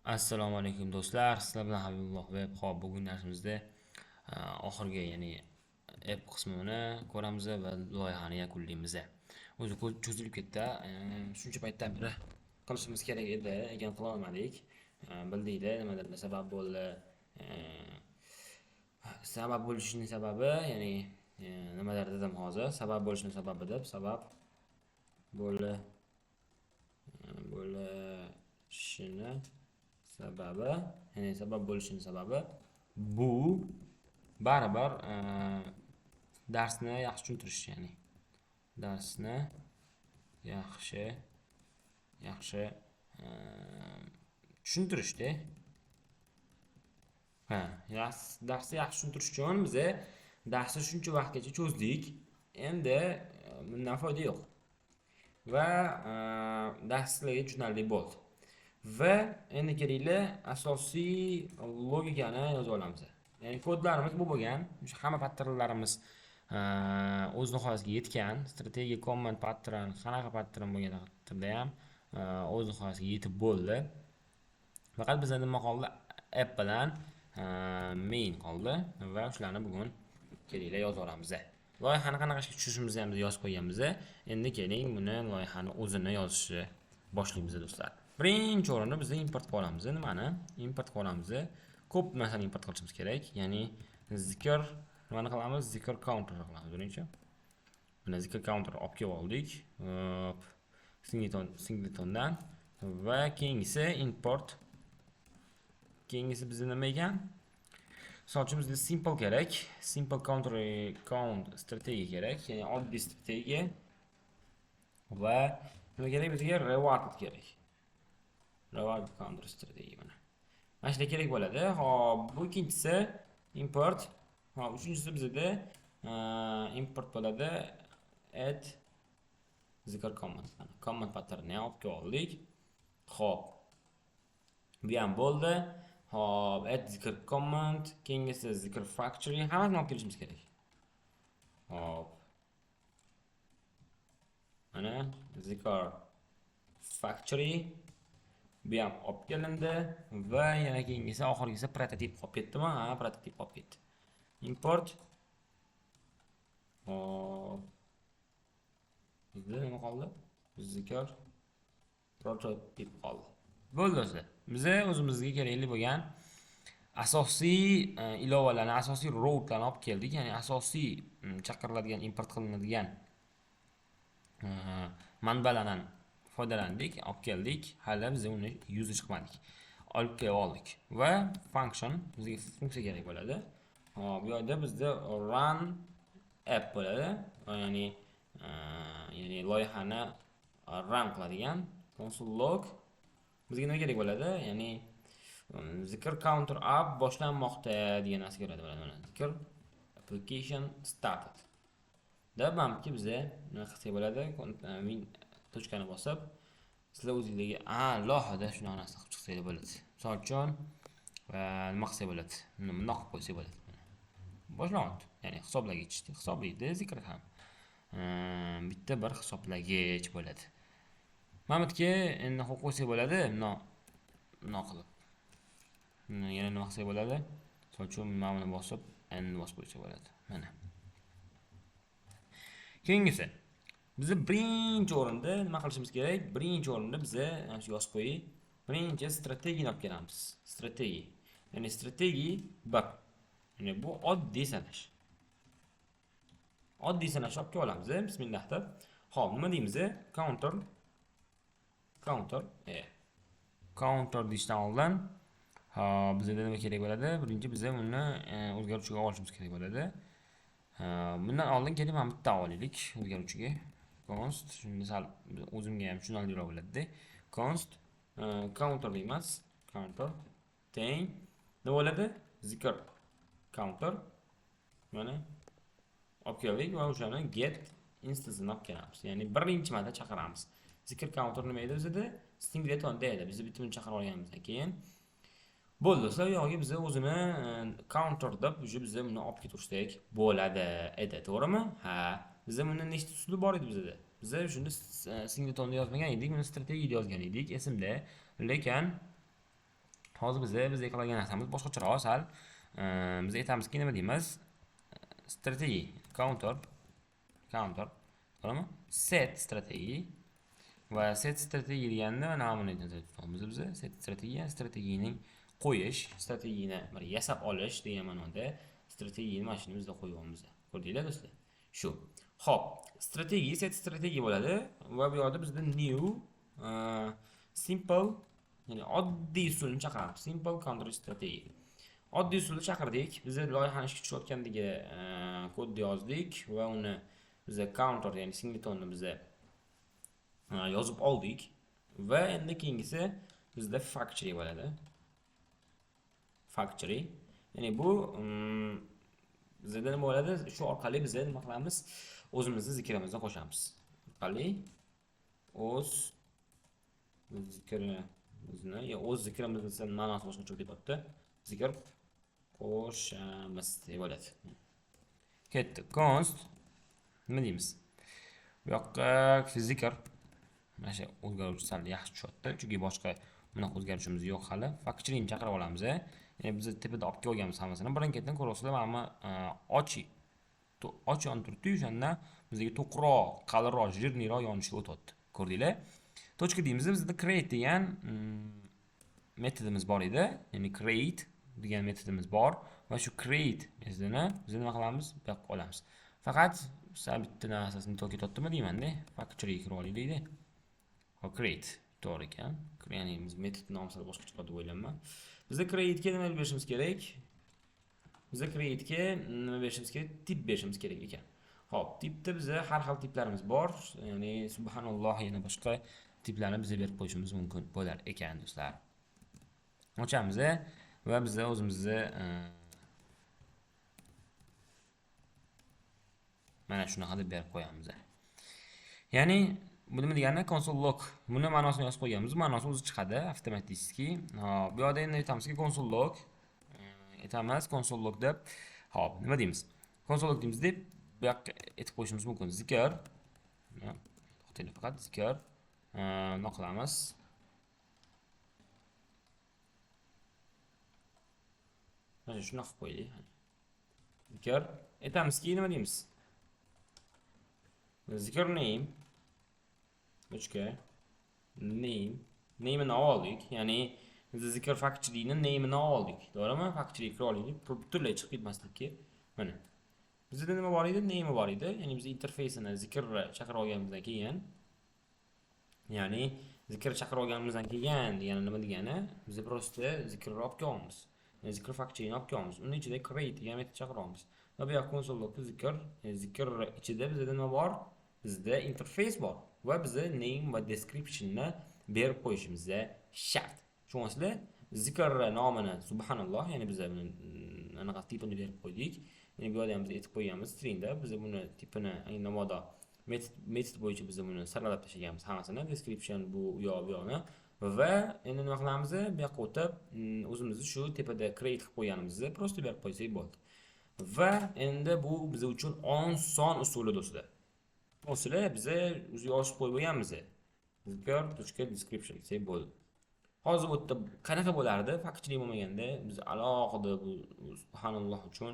Assalomu alaykum, do'stlar, sizlar bilan Habibulloh Web. Xo'p, bugun darsimizda oxirgi, ya'ni app qismini ko'ramiz va loyihani yakunlaymiz. O'zi cho'zilib ketdi. Shuncha paytdan beri qilishimiz kerak edi, lekin qila olmadik. Bildinglar, nimadir sabab bo'ldi. Sabab bo'lishining sababi, ya'ni nimalar dedim hozir, sabab bo'lishini sababi deb, sabab bo'lishini sababi, ya'ni sabab bo'lishini sababi bu baribir darsni yaxshi tushuntirish, ya'ni darsni yaxshi tushuntirishda. Ha, darsni yaxshi tushuntirish uchun biza darsni shuncha vaqtgacha cho'zdik. Endi bundan foyda yo'q. Va dars sizlarga tushunarli bo'ldi. Va endi kelinglar, asosiy logikani yozib olamiz. Ya'ni kodlarimiz bu bo'lgan. O'sha hamma patternlarimiz o'z nihoyasiga yetgan. Strategiya, command pattern, qanaqa pattern bo'lgan taqdirda ham o'z nihoyasiga yetib bo'ldi. Faqat bizda nima qoldi? App bilan main qoldi va shularni bugun kelinglar, yozib olamiz. Loyihani qanaqa ishga tushirishimizni ham biz yozib qo'yganmiz. Endi keling, buni loyihani o'zini yozishni boshlaymiz, do'stlar. Birinchi o'rinda biz import qilib olamiz. Nimani? Import qilib olamiz. Ko'p narsani import qilishimiz kerak. Ya'ni zikr nimani qilamiz? Zikr counter qilamiz birinchi. Mana, zikr counter olib kelib oldik. Hop. Singletondan va keyingisi import. Keyingisi bizda nima ekan? Misol uchun, bizga simple kerak. Simple counter, count strategiya kerak, ya'ni oddiy strategiya. Va nima kerak bizga? Reward kerak. Reward counter strategiya, mana. Mana shunda kerak bo'ladi. Xo'p, bu ikkinchisi import. Xo'p, uchinchisi bizada import bo'ladi. Add zikr command. Mana, command patternni ham olib kelib oldik. Xo'p. Bu ham bo'ldi. Xo'p, add zikr command, keyingisi zikr factory, hammasini olib kelishimiz kerak. Xo'p. Mana, zikr factory, bu ham olib kelindi va yana keyingisi, oxirgisi prototip qolib ketdimi? Ha, prototip qolib ketdi. Import. Xo'p. Bizda nima qoldi? Zikr prototip qoldi. Bo'ldi, do'stlar. Biza o'zimizga kerakli bo'lgan asosiy ilovalarni, asosiy routelarni olib keldik. Ya'ni asosiy chaqiriladigan, import qilinadigan manbalardan foydalandik, olib keldik. Hali biz uni yuzi chiqmadik. Olib kelib oldik va function, bizga funksiya kerak bo'ladi. Xo'p, bu yerda bizda run app bo'ladi. Ya'ni loyihani run qiladigan console log bizga nima kerak bo'ladi? Ya'ni zikr counter app boshlanmoqda degan narsa kerak bo'ladi. Mana, zikr application started. Da manimki biza nima qilsak bo'ladi? Win точка ni bosib, sizlar o'zingizlarga alohida shunaqa narsa qilib chiqsanglar bo'ladi. Misol uchun, nima qilsak bo'ladi? Buni bundoq qilib qo'ysak bo'ladi. Boshlanyapti. Ya'ni hisoblagich hisoblaydi zikr ham. Bitta bir hisoblagich bo'ladi. Mana bu yerga endi qo'yib qo'ysak bo'ladi, bundoq bundoq qilib. Yana nima qilsak bo'ladi? Misol uchun, mana buni bosib, N bosib qo'ysak bo'ladi. Mana. Keyingisi. Bizni birinchi o'rinda nima qilishimiz kerak? Birinchi o'rinda biza mana shu yozib qo'ying. Birinchi strategiyani olib kelamiz. Strategiya. Ya'ni strategiya 1. Ya'ni bu oddiy sanash. Oddiy sanashni olib kelib olamiz, bismillah deb. Xo'p, nima deymiz? Counter, counter, counter deyishdan oldin, ha, bizga nima kerak bo'ladi? Birinchi biza uni o'zgaruvchiga olishimiz kerak bo'ladi. Bundan oldin keling, mana bitta olaylik o'zgaruvchiga. Const, shunda sal o'zimga ham tushunarliroq bo'ladi-da. Const counter deymiz. Counter teng nima bo'ladi? Zikr counter, mana, olib keldik va o'shani get instance'ini olib kelamiz. Ya'ni birinchi marta chaqiramiz. Zikr counter nima edi bizda? Singleton edi. Biz bitta buni chaqirib olganimizdan keyin bo'ldi, do'stlar, u yog'iga biza o'zini counter deb уже biza buni olib ketaversak bo'ladi edi, to'g'rimi? Ha, biza buni nechta usuli bor edi bizda? Biza shuni singletonni yozmagan edik, buni strategiyada yozgan edik, esimda. Lekin Hozir biz qiladigan narsamiz boshqacharoq sal. Biz aytamizki, nima deymiz? Strategy counter, counter, to'g'rimi? Set strategy va set strategy deganda mana buni nazarda tutamiz biz. Set strategy, strategiyaning qo'yish, strategiyani bir yasab olish degan ma'noda strategiyani mana shuni bizda qo'yyapmiz. Ko'rdinglar do'stlar? Shu. Xo'p, strategiya set strategiya bo'ladi va bu yoqda bizda new simple, ya'ni oddiy usulni chaqiramiz. Simple counter strategy. Oddiy usulda chaqirdik. Biz loyihani ishga tushayotgandagi kodni yozdik va uni biza counter, ya'ni singletonni biza yozib oldik va endi keyingisi bizda factory bo'ladi. Factory. Ya'ni bu bizda nima bo'ladi? Shu orqali biz nima qilamiz? O'zimizni zikrimizni qo'shamiz. Orqali o'z zikrimizni, yo o'z zikrimizni desa ma'nosi boshqacha bo'lib ketyapti. Zikr qo'shamiz deb bo'ladi. Ketdi. Const nima deymiz? Bu yoqqa zikr mana shu o'zgaruvchi sal yaxshi tushyapti, chunki boshqa bunaqa o'zgaruvchimiz yo'q hali. Factoryni chaqirib olamiz. Ya'ni biz tepada olib kelganmiz hammasini. Birin-ketin ko'rasizlar, mana bu och yonib turibdi, o'shanda bizga to'qroq, qalinroq, жирный roq yonishga o'tyapti. Ko'rdinglar? Точка deymiz, bizda create degan metodimiz bor edi. Ya'ni create degan metodimiz bor va shu create metodini biz nima qilamiz? Bu yoqqa olamiz. Faqat sal bitta narsasini to'k ketyaptimi deyman-da. Factory kirib olaylik deydi. Hop, create to'g'ri ekan. Ya'ni biz metod nomi sal boshqa chiqadi deb o'ylayman. Bizda create'ga nima berishimiz kerak? Bizda create'ga nima berishimiz kerak? Tip berishimiz kerak ekan. Xo'p, tipda bizda har xil tiplarimiz bor. Ya'ni subhanalloh yana boshqa tiplarni bizga berib qo'yishimiz mumkin bo'lar ekan do'stlar. Ochamiz va bizda o'zimizni mana shunaqa deb berib qo'yamiz. Ya'ni bu nima degani? Console log. Buni ma'nosini yozib qo'yganmiz. Ma'nosi o'zi chiqadi avtomatik. Hop, bu yerda endi aytamizki console log aytamiz console log deb. Hop, nima deymiz? Console log deymiz deb bu yoqqa aytib qo'yishimiz mumkin. Zikr. To'xtanglar, faqat zikr. Nima qilamiz? Mana shuni qilib qo'yaylik. Zikr aytamizki nima deymiz? Zikr name точка name, name'ini oldik, ya'ni biz zikr factory'ni name'ini oldik, to'g'rimi? Factory kira olaylik, butunlay chiqib ketmaslikka. Mana bizda nima bor edi? Name'i bor edi. Ya'ni biz interfeysini zikrni chaqirib olganimizdan keyin, ya'ni zikr chaqirib olganimizdan keyin degani nima degani? Biz просто zikrni olib kelyapmiz. Ya'ni zikr factory'ni olib kelyapmiz. Uning ichida create degan metod chaqiryapmiz. Va bu yoqqa console log'da zikr, ya'ni zikr ichida bizda nima bor? Bizda interface bor va bizda name va descriptionni berib qo'yishimiz shart. Tushunasizlar? Zikr nomini subhanalloh, ya'ni biz buni anaqa tipini berib qo'ydik. Ya'ni bu yerda ham biz aytib qo'yganmiz stringda, biz buni tipini mabodo metod bo'yicha biz buni saralab tashlaganmiz hammasini, description bu u yoq bu yoqni. Va endi nima qilamiz? Bu yoqqa o'tib, o'zimizni shu tepada create qilib qo'yganimizni просто berib qo'ysak bo'ldi. Va endi bu biz uchun oson usuli do'stlar. Usuli biza o'zi yozib qo'yib qo'yganmiz. Zikr точка description desak bo'ldi. Hozir bu yerda qanaqa bo'lardi? Factory bo'lmaganda biz alohida bu subhanalloh uchun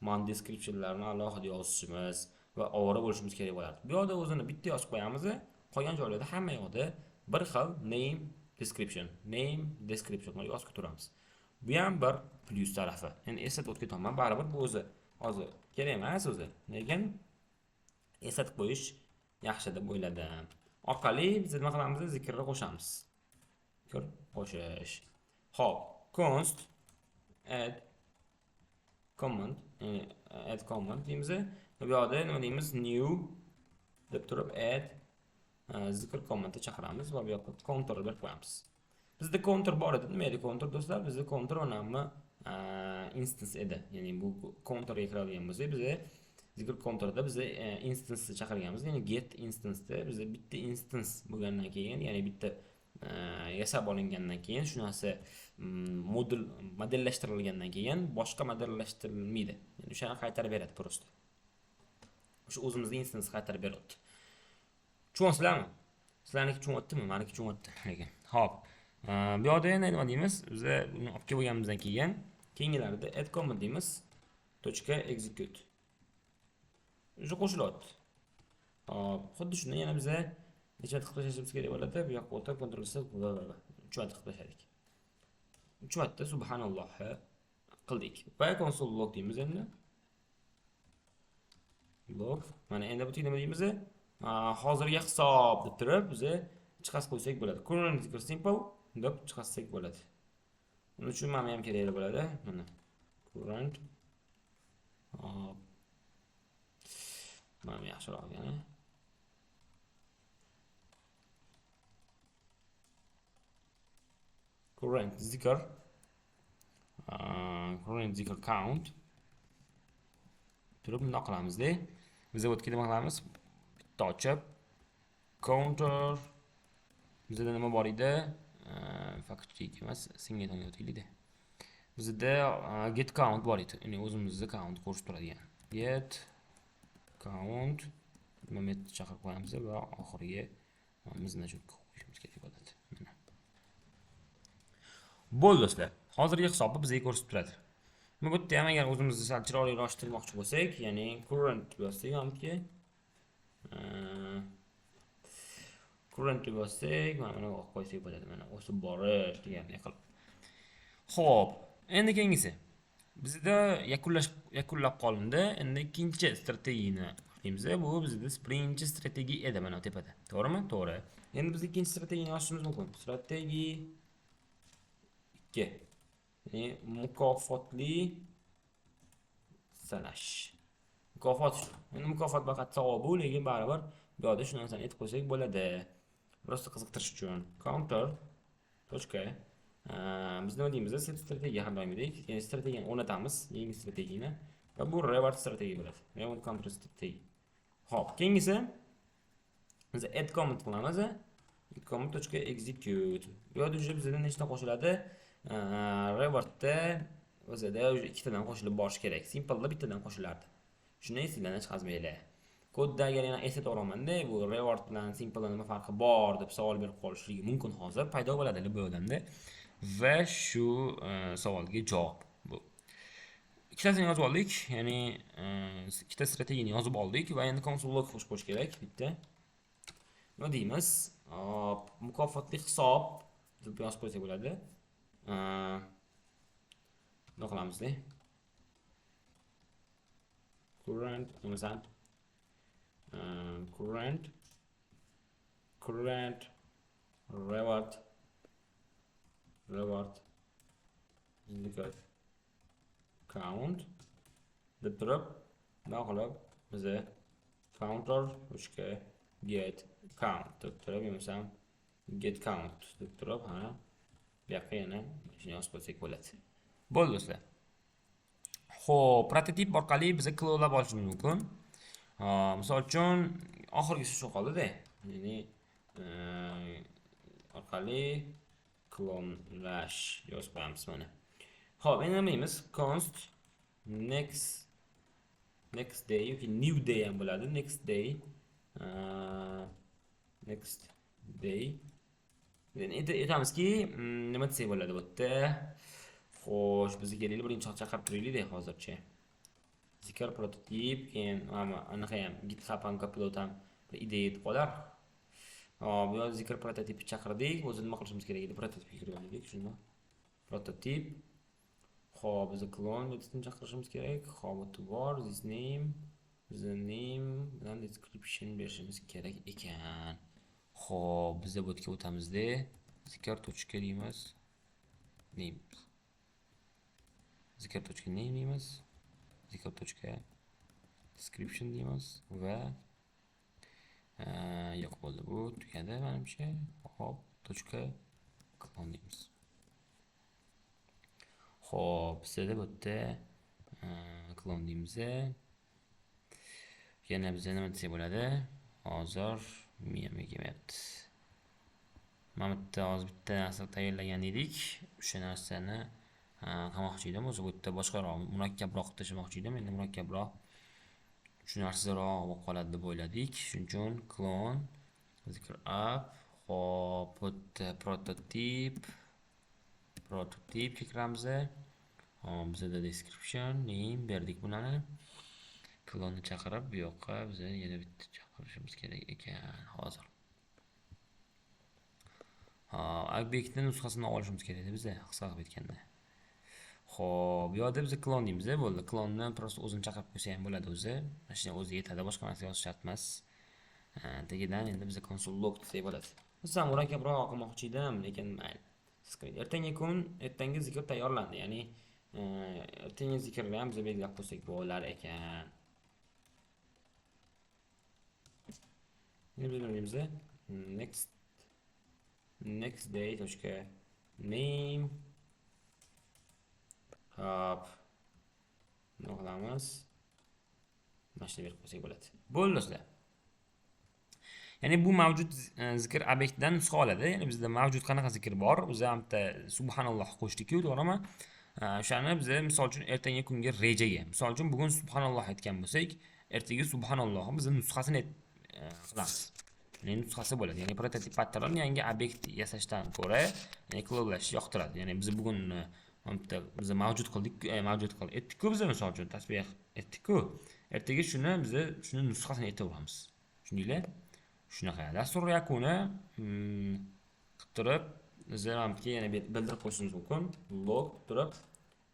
man descriptionlarni alohida yozishimiz va ovora bo'lishimiz kerak bo'lardi. Bu yerda o'zini bitta yozib qo'yamiz, qolgan joylarda hamma yoqda bir xil name description, name description qilib yozib turamiz. Bu ham bir plyus tarafi. Endi eslatib o'tib ketaman, baribir bu o'zi hozir kerak emas o'zi. Lekin eslatib qo'yish yaxshi deb o'yladim. Orqali biz nima qilamiz? Zikrni qo'shamiz. Zikr qo'shish. Xo'p, const add command, ya'ni add command deymiz. Bu yoqda nima deymiz? New deb turib add zikr commandni chaqiramiz va bu yoqqa counter berib qo'yamiz. Bizda counter bor edi. Nima edi counter do'stlar? Bizda counter onammi instance edi. Ya'ni bu counterga kiradigan bo'lsak, biz zikr counterda biz instance chaqirganmiz. Ya'ni get instance'da biz bitta instance bo'lgandan keyin, ya'ni bitta yasab olingandan keyin shu narsa model modellashtirilgandan keyin boshqa modellashtirilmaydi. Ya'ni o'shani qaytarib beradi просто. O'sha o'zimizni instance qaytarib beradi. Tushunyapsizlarmi? Sizlarniki tushunyaptimi? Meniki tushunyapti lekin. Xo'p. Bu yoqda endi nima deymiz? Biz buni olib kelib bo'lganimizdan keyin keyingilarida add command deymiz. Tochka execute. Уже qo'shilyapti. Hop, xuddi shuni yana biza necha marta qilib tashlashimiz kerak bo'ladi? Bu yoqqa o'tib Ctrl C 3 marta qilib tashladik. 3 marta subhanalloh qildik. Va console log deymiz endi. Log. Mana endi bu nima deymiz? Hozirgi hisob deb turib biza chiqazib qo'ysak bo'ladi. Current simple deb chiqazsak bo'ladi. Buning uchun mana ham kerak bo'ladi. Mana current. Hop. Mana yaxshiroq yana. Current zikr. Current zikr count. Turib bundoq qilamizda. Biz bu yerga nima qilamiz? Bitta ochib counter bizda nima bor edi? Faktchik emas, singletonga o'taylik-da. Bizda get count bor edi. Ya'ni o'zimizni count ko'rsatib turadigan. Get count nima metod chaqirib qo'yamiz va oxiriga bizni shu qo'yishimiz kerak bo'ladi. Mana. Bo'ldi do'stlar. Hozirgi hisobni bizga ko'rsatib turadi. Bu yerda ham agar o'zimizni sal chiroyliroq bo'lsak, ya'ni current bossak hamki current bossak, mana buni olib qo'ysak bo'ladi. Mana o'sib borish deganday qilib. Xo'p, endi keyingisi. Bizda yakunlab qolindi. Endi ikkinchi strategiyani deymiz. Bu bizda birinchi strategiya edi mana tepada. To'g'rimi? To'g'ri. Endi biz ikkinchi strategiyani yozishimiz mumkin. Strategiya 2. Ya'ni mukofotli sanash. Mukofot. Endi mukofot faqat savob bu, lekin baribir bu yerda shu narsani aytib qo'ysak bo'ladi. Просто qiziqtirish uchun. Counter tochka. Biz nima deymiz? Set strategiya har doimgidek. Ya'ni strategiyani o'rnatamiz, yangi strategiyani va bu reward strategiya bo'ladi. Reward counter strategiya. Xo'p, keyingisi biz add command qilamiz. Add command tochka execute. Bu yerda уже bizda nechta qo'shiladi? Rewardda o'zida уже ikkitadan qo'shilib borish kerak. Simple'da bittadan qo'shilardi. Shuni esinglardan chiqazmanglar. Kodda agar yana eslataveraman-da, bu reward bilan simple'da nima farqi bor deb savol berib qolishligi mumkin hozir paydo bo'ladi bu odamda. Va shu savolga javob bu. Ikkitasini yozib oldik, ya'ni ikkita strategiyani yozib oldik va endi console log qo'shib qo'yish kerak bitta. Nima deymiz? Hop, mukofotli hisob deb yozib qo'ysak bo'ladi. Nima qilamiz-da? Current, masalan, current reward count deb turib, nima qilib biza counter uchga get count deb turib, masalan get count deb turib, ha, bu yoqqa yana shuni yozib qo'ysak bo'ladi. Bo'ldi do'stlar. Xo'p, prototip orqali biz klonlab olishimiz mumkin. Misol uchun oxirgisi shu qoldi-da. Ya'ni orqali klonlash yozib qo'yamiz mana. Xo'p, endi nima deymiz? Const next day yoki new day ham bo'ladi. Next day, next day. Endi aytamizki, nima desak bo'ladi bu yerda? Xo'sh, bizga kelaylik, birinchi chaqirib turaylik-da hozircha. Zikr prototip, keyin mana anaqa ham GitHub ham Copilot ham bir ideya etib qolar. Hop, bu yerda zikr prototipni chaqirdik. O'zi nima qilishimiz kerak edi? Prototipga kirib olaylik shuni. Prototip. Xo'p, biz klon metodini chaqirishimiz kerak. Xo'p, bu yerda bor, this name, the name bilan description berishimiz kerak ekan. Xo'p, biz bu yerga o'tamizda. Zikr tochka deymiz. Name. Zikr tochka name deymiz. Zikr tochka description deymiz va yo'q bo'ldi, bu tugadi menimcha. Xo'p, tochka klon deymiz. Xo'p, bizda bu yerda klon deymiz. Yana bizda nima desak bo'ladi? Hozir miyamga kelmayapti. Mana bu yerda hozir bitta narsa tayyorlagan edik. O'sha narsani qilmoqchi edim. O'zi bu yerda boshqaroq, murakkabroq qilib tashlamoqchi edim. Endi murakkabroq, tushunarsizroq bo'lib qoladi deb o'yladik. Shuning uchun klon zikr app. Xo'p, bu yerda prototipga kiramiz. Hop, bizada description, name berdik bularni. Klonni chaqirib, bu yoqqa biz yana bitta chaqirishimiz kerak ekan hozir. Ha, obyektni nusxasini olishimiz kerak edi biza, qisqa qilib aytganda. Xo'p, bu yoqda biz klon deymiz, bo'ldi. Klonni просто o'zini chaqirib qo'ysa ham bo'ladi o'zi. Mana shuni o'zi yetadi, boshqa narsa yozish shart emas. Tagidan endi biz console log desak bo'ladi. Biz ham murakkabroq qilmoqchi edim, lekin mayli. Ertangi kun, ertangi zikr tayyorlandi. Ya'ni ertangi zikrni ham biz belgilab qo'ysak bo'lar ekan. Endi biz nima deymiz? Next day tochka name. Hop. Nima qilamiz? Mana shuni berib qo'ysak bo'ladi. Bo'ldi do'stlar. Ya'ni bu mavjud zikr obyektidan nusxa oladi. Ya'ni bizda mavjud qanaqa zikr bor? Biz ham bitta subhanalloh qo'shdik-ku, to'g'rimi? O'shani biz misol uchun ertangi kunga rejaga, misol uchun bugun subhanalloh aytgan bo'lsak, ertaga subhanallohni biz nusxasini qilamiz. Ya'ni nusxasi bo'ladi. Ya'ni prototip pattern yangi obyekt yasashdan ko'ra, ya'ni klonlash yoqtiradi. Ya'ni biz bugun bitta biz mavjud qildik, mavjud qilib etdik-ku biz misol uchun tasbih etdik-ku. Ertaga shuni biz shuni nusxasini aytaveramiz. Tushundinglar? Shunaqa. Dastur yakuni qilib turib, biz ham yana bildirib qo'yishimiz mumkin. Log qilib turib,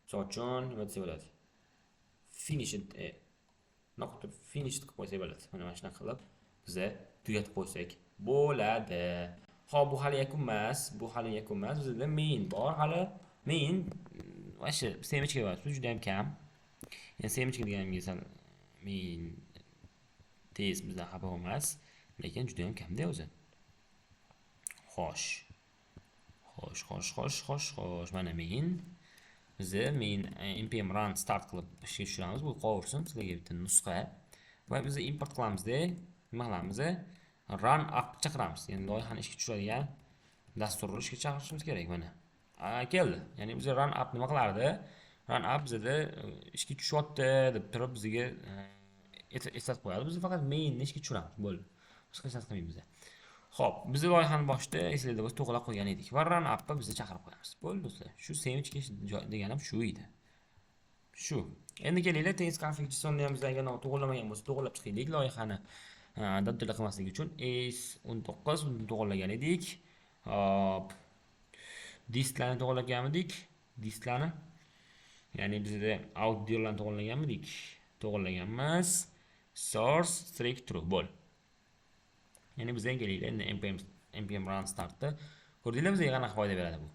misol uchun nima desa bo'ladi? Finish it, nima qilib turib finish qilib qo'ysak bo'ladi. Mana shunaqa qilib biz tugatib qo'ysak bo'ladi. Xo'p, bu hali yakun emas, bu hali yakun emas. Bizda main bor, hali main mana semichka bor, bu juda ham kam. Ya'ni semichka deganimga sal main tez bizdan xafa emas, lekin juda ham kamda o'zi. Xo'sh. Xo'sh, xo'sh, xo'sh, xo'sh, xo'sh. Mana main. Biz main npm run start qilib ishga tushiramiz. Bu qolsin sizlarga bitta nusxa. Va biz import qilamizda, nima qilamiz? Run app chaqiramiz. Ya'ni loyihani ishga tushiradigan dasturni ishga chaqirishimiz kerak mana. Keldi. Ya'ni biz run app nima qilardi? Run app bizda ishga tushyapti deb turib bizga eslatib qo'yadi. Biz faqat mainni ishga tushiramiz, bo'ldi. Boshqa hech narsa qilmaymiz. Xo'p, biz loyihani boshida esingizda bo'lsa to'g'rilab qo'ygan edik va run appni biz chaqirib qo'yamiz. Bo'ldi do'stlar. Shu semichka deganim shu edi. Shu. Endi kelinglar test config.jsonni ham biz agar to'g'rilamagan bo'lsa to'g'rilab chiqaylik loyihani. Dabdala qilmaslik uchun S19 buni to'g'rilagan edik. Hop. Distlarni to'g'rilaganmidik? Distlarni. Ya'ni bizda outdirlarni to'g'rilaganmidik? To'g'rilaganmiz. Source strict true bo'l. Ya'ni bizdan kelinglar endi npm run startda ko'rdinglar bizga qanaqa foyda beradi bu.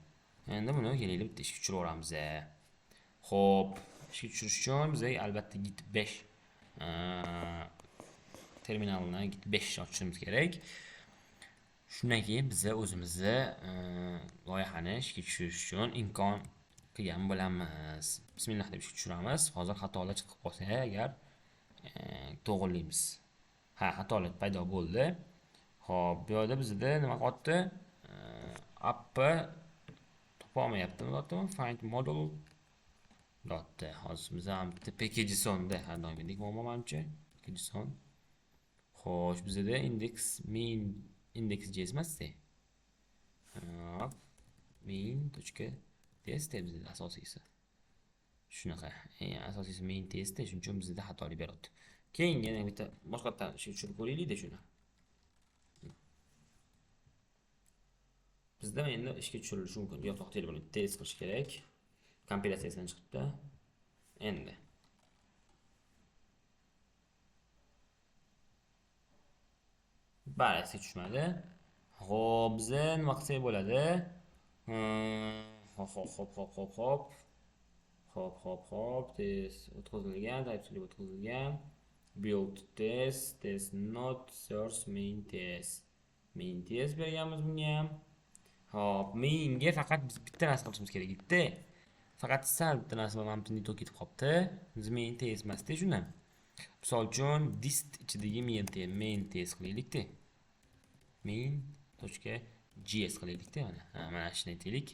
Endi buni kelinglar bitta ishga tushiraveramiz. Xo'p, ishga tushirish uchun bizga albatta git 5 terminalni git 5 ochishimiz kerak. Shundan keyin biz o'zimizni loyihani ishga tushirish uchun imkon qilgan bo'lamiz. Bismillah deb ishga tushiramiz. Hozir xatolar chiqib qolsa agar to'g'rilaymiz. Ha, xatolar paydo bo'ldi. Xo'p, bu yerda bizda nima qotdi? Appni topa olmayaptimi, dotdimi? Find model dotdi. Hozir biz ham bitta package.jsonda har doimgidek muammo manimcha. Package.json. Xo'sh, bizda index main index.js emas-da. Hop, main.ts bizda asosiysi. Shunaqa. Asosiysi main ts, shuning uchun bizda xatolik beryapti. Keyin yana bitta boshqatdan ishga tushirib ko'raylik-da shuni. Bizda endi ishga tushirilishi mumkin. Yo'q, to'xtaylik, buni test qilish kerak. Kompilyatsiyasidan chiqibdi. Endi barisi tushmadi. Xo'p, biza nima qilsak bo'ladi? Hop, hop, hop, hop, hop, hop. Hop, hop, hop, test o'tkazilgan, TypeScript o'tkazilgan. Build test, test not source main test. Main test berganmiz bunga ham. Hop, mainga faqat biz bitta narsa qilishimiz kerak edi. Faqat sal bitta narsa mana bu yerda ketib qolibdi. Biz main test emas-da shuni. Misol uchun dist ichidagi main test qilaylik-da. Main.js qilaylik-da mana. Ha, mana shuni aytaylik.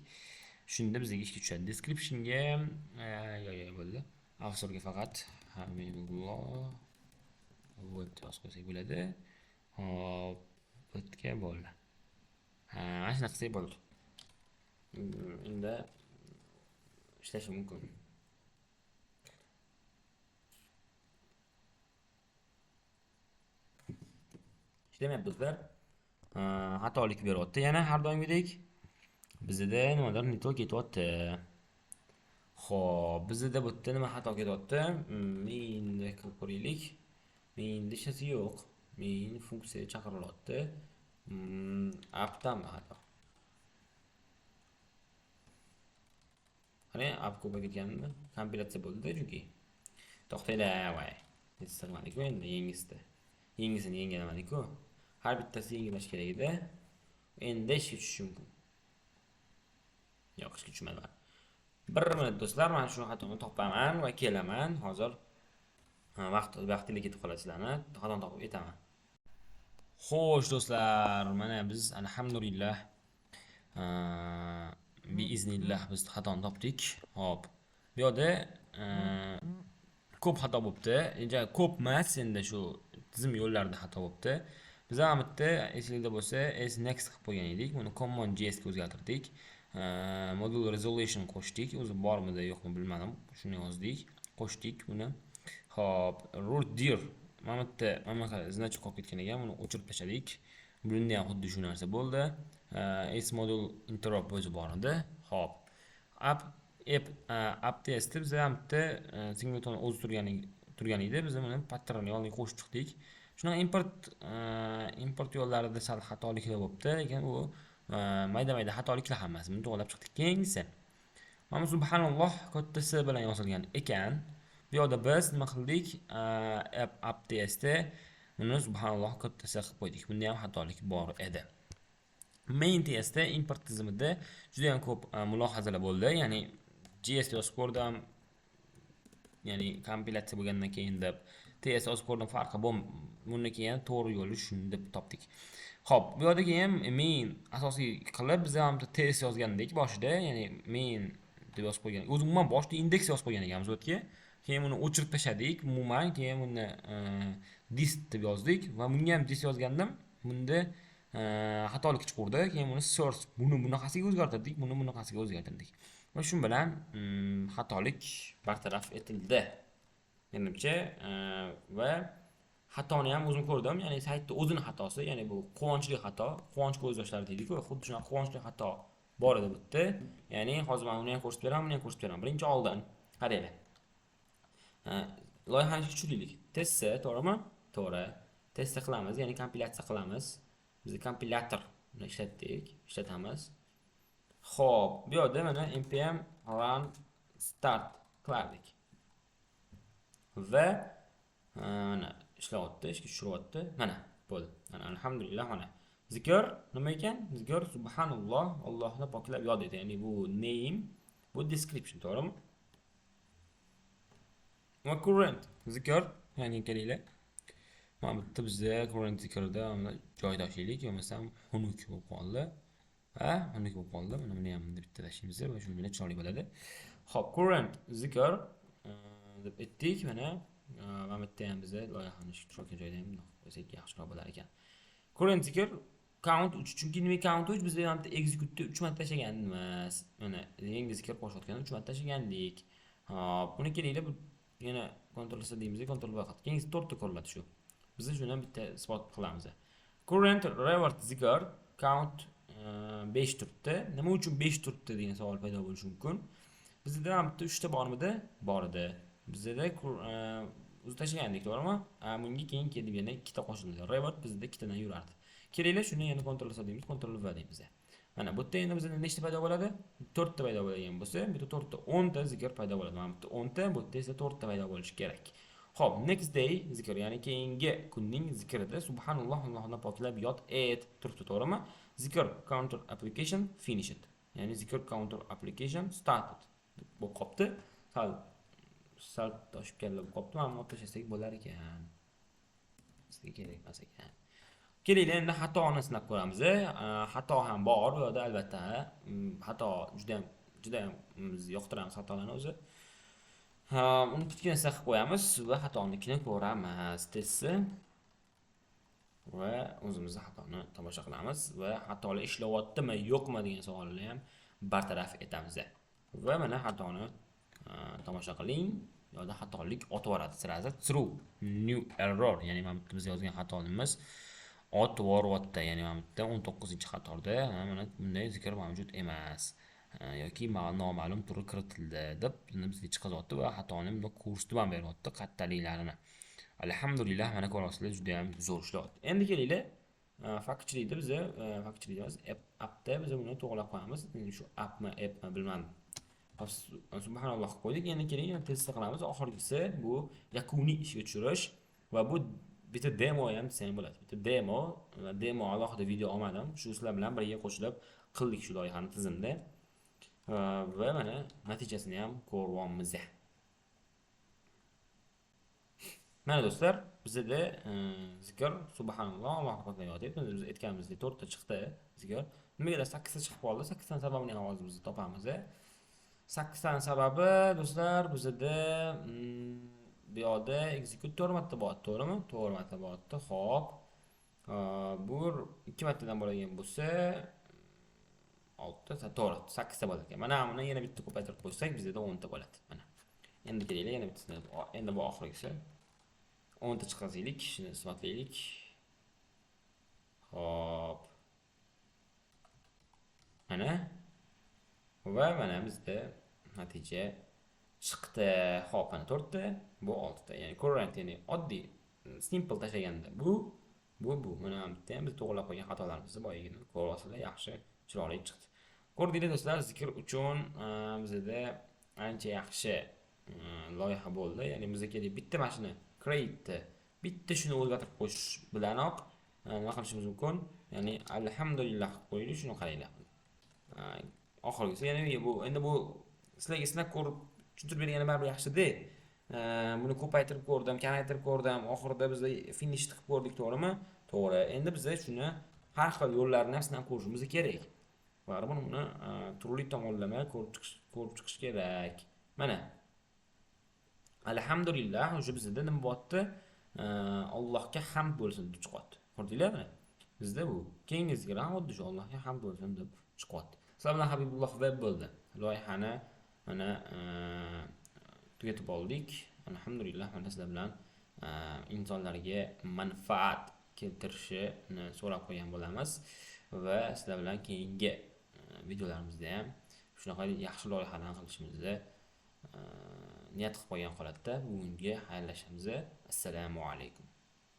Shunda bizga ishga tushadi. Descriptionga yo yo bo'ldi. Avtorga faqat Hamidulloh web yozib qo'ysak bo'ladi. Hop, bu yerga bo'ldi. Mana shunaqa qilsak bo'ldi. Endi ishlashi mumkin. Ishlamayapti do'stlar. Xatolik beryapti. Yana har doimgidek bizda nimadir не то ketyapti. Xo'p, bizda bu yerda nima xato ketyapti? Mainda qilib ko'raylik. Mainda hech narsa yo'q. Main funksiya chaqirilyapti. Appdami xato? Qarang, app ko'payib ketganmi? Kompilyatsiya bo'ldi chunki. To'xtanglar, voy. Sig'madi-ku endi yangisida. Yangisini yangilamadi-ku. Har bittasi yangilash kerak edi. Endi ishga tushishi mumkin. Yo'q, ishga tushmadi. Bir minut do'stlar, mana shu xatoni topaman va kelaman. Hozir vaqtli ketib qolasizlarni, xatoni topib aytaman. Xo'sh do'stlar, mana biz alhamdulillah biiznillah biz xatoni topdik. Xo'p. Bu yerda ko'p xato bo'pti. Endi ko'p emas, endi shu tizim yo'llarida xato bo'pti. Biz ham bitta esingizda bo'lsa s next qilib qo'ygan edik. Buni common.js ga o'zgartirdik. Module resolution qo'shdik. O'zi bormidi yo'qmi bilmadim. Shuni yozdik, qo'shdik buni. Xo'p, root dir mana bu yerda mana bunaqa значок qolib ketgan ekan, buni o'chirib tashladik. Bunda ham xuddi shu narsa bo'ldi. S module interop o'zi bor edi. Xo'p, app testda biz ham bitta singleton o'zi turgan edi. Biz buni pattern yoniga qo'shib chiqdik. Shunaqa import yo'llarida sal xatoliklar bo'libdi, lekin u mayda-mayda xatoliklar hammasi. Buni to'g'rilab chiqdik. Keyingisi. Mana subhanalloh katta S bilan yozilgan ekan. Bu yerda biz nima qildik? App testda buni subhanalloh katta S qilib qo'ydik. Bunda ham xatolik bor edi. Main testda import tizimida juda ham ko'p mulohazalar bo'ldi. Ya'ni JS yozib ko'rdim. Ya'ni kompilyatsiya bo'lgandan keyin deb TS yozib ko'rdim, farqi bu. Bundan keyin to'g'ri yo'li shuni deb topdik. Xo'p, bu yerda keyin main asosiy qilib biz ham TS yozgandik boshida, ya'ni main deb yozib qo'ygan. O'zi umuman boshida indeks yozib qo'ygan ekanmiz u yerga. Keyin uni o'chirib tashladik umuman, keyin buni dist deb yozdik va bunga ham dist yozgandim. Bunda xatolik chiqurdi. Keyin buni source, buni bunaqasiga o'zgartirdik, buni bunaqasiga o'zgartirdik. Va shu bilan xatolik bartaraf etildi. Menimcha, va xatoni ham o'zim ko'rdim, ya'ni saytda o'zini xatosi, ya'ni bu quvonchli xato, quvonch ko'z yoshlari deydi-ku, xuddi shunaqa quvonchli xato bor edi bu yerda. Ya'ni hozir men uni ham ko'rsatib beraman, buni ham ko'rsatib beraman. Birinchi oldin qaranglar. Loyihani ishga tushiraylik. Testsa, to'g'rimi? To'g'ri. Testsa qilamiz, ya'ni kompilyatsiya qilamiz. Biz kompilyator uni ishlatdik, ishlatamiz. Xo'p, bu yerda mana npm run start qilardik. Va mana ishlayapti, ishga tushiryapti. Mana bo'ldi. Mana alhamdulillah mana. Zikr nima ekan? Zikr subhanalloh, Allohni poklab yod et. Ya'ni bu name, bu description, to'g'rimi? Va current zikr, ya'ni kelinglar. Mana bu yerda bizda current zikrda mana joy tashlaylik, bo'lmasam xunuk bo'lib qoldi. Ha, xunuk bo'lib qoldi. Mana buni ham bitta tashlaymiz va shu bilan chiroyli bo'ladi. Xo'p, current zikr deb aytdik. Mana mana bu yerda ham bizda loyihani ishga tushirgan joyda ham bundoq qo'ysak yaxshiroq bo'lar ekan. Current zikr count 3, chunki nima count 3 bizda ham execute 3 marta tashlaganmiz. Mana yangi zikr qo'shayotganda 3 marta tashlagandik. Xo'p, buni kelinglar bu yana Ctrl C deymiz, Ctrl V qildik. Keyingisi 4 ta ko'riladi shu. Biz shuni bitta isbot qilamiz. Current reward zikr count 5 turibdi. Nima uchun 5 turibdi degan savol paydo bo'lishi mumkin. Bizda ham bitta 3 ta bormidi? Bor edi. Bizda o'zi tashlagandik, to'g'rimi? Bunga keyin kelib yana 2 ta qo'shildi. Reward bizda 2 tadan yurardi. Kelinglar shuni yana Ctrl C deymiz, Ctrl V deymiz. Mana bu yerda endi bizda nechta paydo bo'ladi? 4 ta paydo bo'ladigan bo'lsa, bu yerda 4 ta 10 ta zikr paydo bo'ladi. Mana bu yerda 10 ta, bu yerda esa 4 ta paydo bo'lishi kerak. Xo'p, next day zikr, ya'ni keyingi kunning zikrida subhanalloh, Allohni poklab yod et turibdi, to'g'rimi? Zikr counter application finished. Ya'ni zikr counter application started bo'lib qopti. Sal toshib kalla bo'lib qopti. Mana buni tashlasak bo'lar ekan. Bizga kerak emas ekan. Kelinglar endi xatoni sinab ko'ramiz. Xato ham bor bu yerda albatta. Xato juda ham, juda ham biz yoqtiramiz xatolarni o'zi. Uni kichkinasini qilib qo'yamiz va xatonikini ko'ramiz. Testni. Va o'zimizni xatoni tomosha qilamiz va xatolar ishlayaptimi, yo'qmi degan savolni ham bartaraf etamiz. Va mana xatoni tomosha qiling. Bu yoqda xatolik otib yuboradi сразу true new error, ya'ni mana bu biz yozgan xatomiz otib yuboryapti. Ya'ni mana bu yerda 19-qatorda mana bunday zikr mavjud emas yoki noma'lum turi kiritildi deb bizga chiqazyapti va xatoni bundoq ko'rsatib ham beryapti qattaliklarini. Alhamdulillah, mana ko'ryapsizlar, juda ham zo'r ishlayapti. Endi kelinglar, factoryda biza factoryda emas, appda biz buni to'g'rilab qo'yamiz. Endi shu appmi, appmi bilmadim. Subhanalloh qilib qo'ydik. Endi keling, test qilamiz. Oxirgisi bu yakuniy ishga tushirish va bu bitta demo ham desang bo'ladi. Bitta demo, demo alohida video olmadim. Shu sizlar bilan birga qo'shilib qildik shu loyihani tizimda. Va mana natijasini ham ko'ryapmiz. Mana do'stlar, bizda zikr subhanalloh, Alloh rahmatiga yod etdi. Biz aytganimizdek 4 ta chiqdi zikr. Nimagadir 8 ta chiqib qoldi. 8 tani sababini ham hozir biz topamiz. 8 tani sababi do'stlar, bizda bu yoqda execute 4 marta bo'lyapti, to'g'rimi? 4 marta bo'lyapti. Xo'p. Bu 2 martadan bo'ladigan bo'lsa 6 ta, to'g'ri, 8 ta bo'ladi ekan. Mana buni yana bitta ko'paytirib qo'ysak, bizda 10 ta bo'ladi. Mana. Endi kelinglar, yana bittasini, endi bu oxirgisi. 10 ta chiqazaylik, shuni isbotlaylik. Xo'p. Mana va mana bizda natija chiqdi. Xo'p, mana 4 ta, bu 6 ta. Ya'ni current, ya'ni oddiy simple tashlaganda bu. Mana bu yerda ham biz to'g'rilab qo'ygan xatolarimizni boyagina ko'ryapsizlar, yaxshi, chiroyli chiqdi. Ko'rdinglar do'stlar, zikr uchun bizda ancha yaxshi loyiha bo'ldi. Ya'ni bizga kerak bitta mana shuni create, bitta shuni o'zgartirib qo'yish bilanoq nima qilishimiz mumkin? Ya'ni alhamdulillah qilib qo'yaylik, shuni qaranglar. Oxirgisi, ya'ni bu endi bu sizlarga sinab ko'rib tushuntirib berganim baribir yaxshida. Buni ko'paytirib ko'rdim, kamaytirib ko'rdim. Oxirida biz finish qilib ko'rdik, to'g'rimi? To'g'ri. Endi biz shuni har xil yo'llarini ham sinab ko'rishimiz kerak. Baribir buni turli tomonlama ko'rib chiqish kerak. Mana. Alhamdulillah, o'sha bizda nima bo'lyapti? Allohga hamd bo'lsin deb chiqyapti. Ko'rdinglarmi? Bizda bu keyingi zikr ham xuddi shu Allohga hamd bo'lsin deb chiqyapti. Sizlar bilan Habibulloh Web bo'ldi. Loyihani mana tugatib oldik. Alhamdulillah, mana sizlar bilan insonlarga manfaat keltirishini so'rab qo'ygan bo'lamiz va sizlar bilan keyingi videolarimizda ham shunaqa yaxshi loyihalarni qilishimizni niyat qilib qo'ygan holatda bugungi xayrlashamiz. Assalomu alaykum.